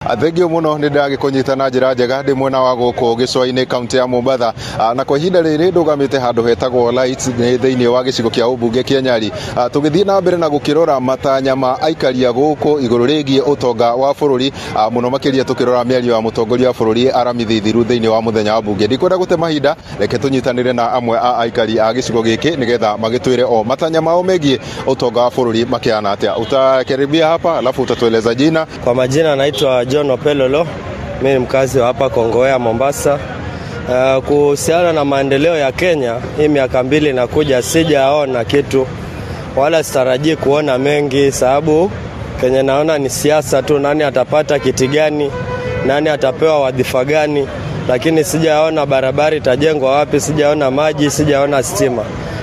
Thengio muno nĩ ndĩragĩkũnyita na njĩra njega ndĩ mwena wa gũkũ gĩcũa-inĩ kaunti ya Mombatha. Na kwa ihinda rĩrĩ ndũgamĩte handũ hetagwo Lights nĩ thĩinĩ wa gĩcigo kĩa ũmbunge kĩa Nyali. Tũgĩthiĩ na mbere na gũkĩrora matanya ma aikari a gũkũ igũrũ rĩgiĩ ũtonga wa bũrũri, mũno makĩria tũkĩrora mĩario ya mũtongoria wa bũrũri Aramithi Thiru thĩinĩ wa mũthenya wa mbunge. Ndikwenda gũte mahinda, reke tũnyitanĩre na amwe a aikari a gĩcigo gĩkĩ nĩgetha magĩtwĩre o matanya mao megiĩ ũtonga wa bũrũri makĩhana atĩa. Utakaribia hapa alafu utatueleza jina. Kwa majina naitwa John Opelolo, mimi ni mkazi wa hapa Kongowea, Mombasa. Kuhusiana na maendeleo ya Kenya, hii miaka 2 inakuja sijaona kitu wala sitarajii kuona mengi, sababu Kenya naona ni siasa tu, nani atapata kiti gani, nani atapewa wadhifa gani, lakini sijaona barabara itajengwa wapi, sijaona maji, sijaona stima.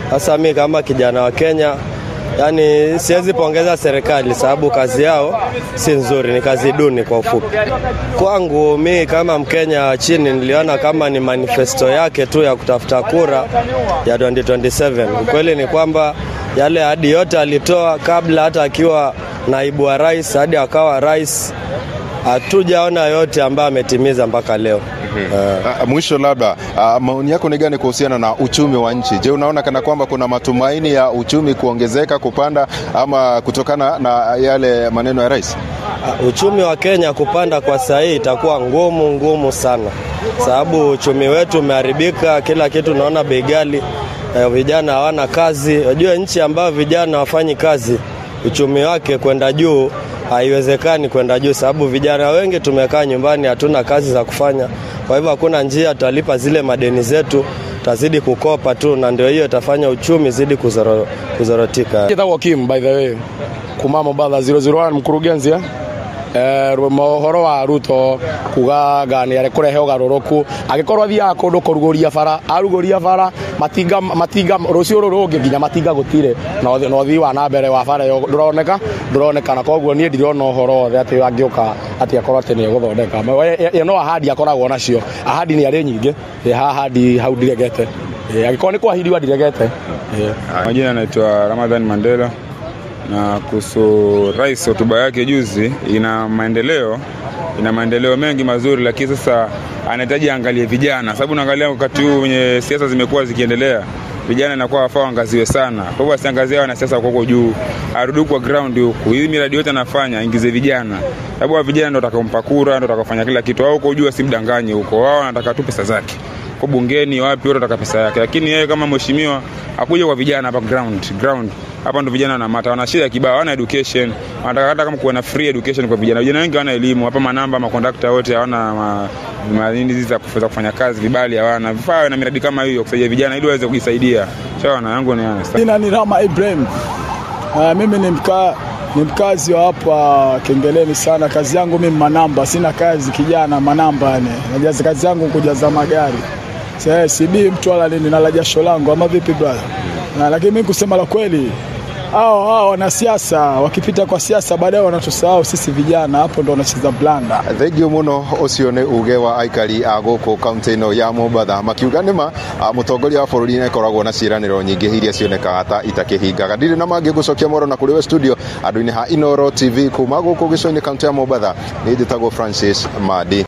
Sasa mimi kama kijana wa Kenya, yani siwezi pongeza serikali sababu kazi yao si nzuri, ni kazi duni kwa ufupi. Kwangu mimi kama Mkenya chini niliona kama ni manifesto yake tu ya kutafuta kura ya 2027. Ukweli ni kwamba yale ahadi yote alitoa kabla hata akiwa naibu wa rais hadi akawa rais, hatujaona yote ambayo ametimiza mpaka leo. Mwisho labda, maoni yako ni gani kuhusiana na uchumi wa nchi? Je, unaona kana kwamba kuna matumaini ya uchumi kuongezeka, kupanda ama kutokana na yale maneno ya rais? Uchumi wa Kenya kupanda kwa saa hii itakuwa ngumu sana, sababu uchumi wetu umeharibika, kila kitu naona bei ghali, vijana hawana kazi. Unajua nchi ambayo vijana hawafanyi kazi, uchumi wake kwenda juu haiwezekani kwenda juu, sababu vijana wengi tumekaa nyumbani, hatuna kazi za kufanya. Kwa hivyo hakuna njia tutalipa zile madeni zetu, tutazidi kukopa tu, na ndio hiyo itafanya uchumi zidi kuzorotika. Njitagwo Kim, by the way, kuma Mombatha 001 mkurugenzi. Mohoro wa Ruto kuga ngani are kurehe ugaruruku, agikorwo athiaga kundu kuruguria bara, aruguria bara matinga matinga rucio ruru rungi nginya matinga gutire na uthii wa na mbere wa bara nduroneka, na koguo nie ndirona uhoro wothe ati angiuka ati akorwo ati ni eguthondeka. No ahadi akoragwo nacio, ahadi ni ari nyingi, ahadi hau ndiregete, angikorwo ni kwahidiwa ndiregete. Majina naitwa Ramadhan Mandela. Na kuhusu rais, hotuba yake juzi ina maendeleo mengi mazuri, lakini sasa anahitaji angalie vijana, sababu unaangalia wakati huu wenye siasa zimekuwa zikiendelea, vijana inakuwa wafaa waangaziwe sana. Kwa hivyo asiangazie wanasiasa huko juu, arudi kwa ground huku. Hii miradi yote anafanya ingize vijana, sababu vijana ndio watakaompa kura, ndio watakaofanya kila kitu. Wao huko juu asimdanganye huko, wao wanataka tu pesa zake. Kwa bungeni wapi wote wataka pesa yake, lakini yeye kama mheshimiwa akuja kwa vijana hapa ground. Hapa ndo vijana wanamata, wana shida kibao, hawana education. Wanataka hata kama kuwa na free education kwa vijana. Vijana wengi hawana elimu, hapa manamba, makondakta wote hawana nini hizi za kufanya kazi, vibali hawana. Vifaa na miradi kama hiyo kusaidia vijana ili waweze kujisaidia. Sawa, na yangu ni haya. Jina ni Rama Ibrahim. Mimi ni mkazi wa hapa Kengeleni sana. Kazi yangu mimi manamba, sina kazi kijana, manamba yani. Najaza kazi yangu kujaza magari. Sasa sibii mtu wala nini, nala jasho langu ama vipi brother? Na lakini mimi kusema la kweli, hao wanasiasa wakipita kwa siasa baadaye wanatusahau sisi vijana, hapo ndo wanacheza blanda. Thengio muno, ucio ni uge wa aikari a gũkũ kaunti ĩno ya Mombatha makiuga nĩma mũtongoria wa bũrũri nĩakoragwo na ciĩranĩro nyingĩ iria cionekaga ta itakĩhingaga. Ndirĩ na mangĩ gũcokia mwaro na kũrĩ we studio andũ-inĩ ha Inooro TV kuma gũkũ gĩcũa-inĩ kaunti ya Mombatha. Niĩ njĩtagwo Francis Madi.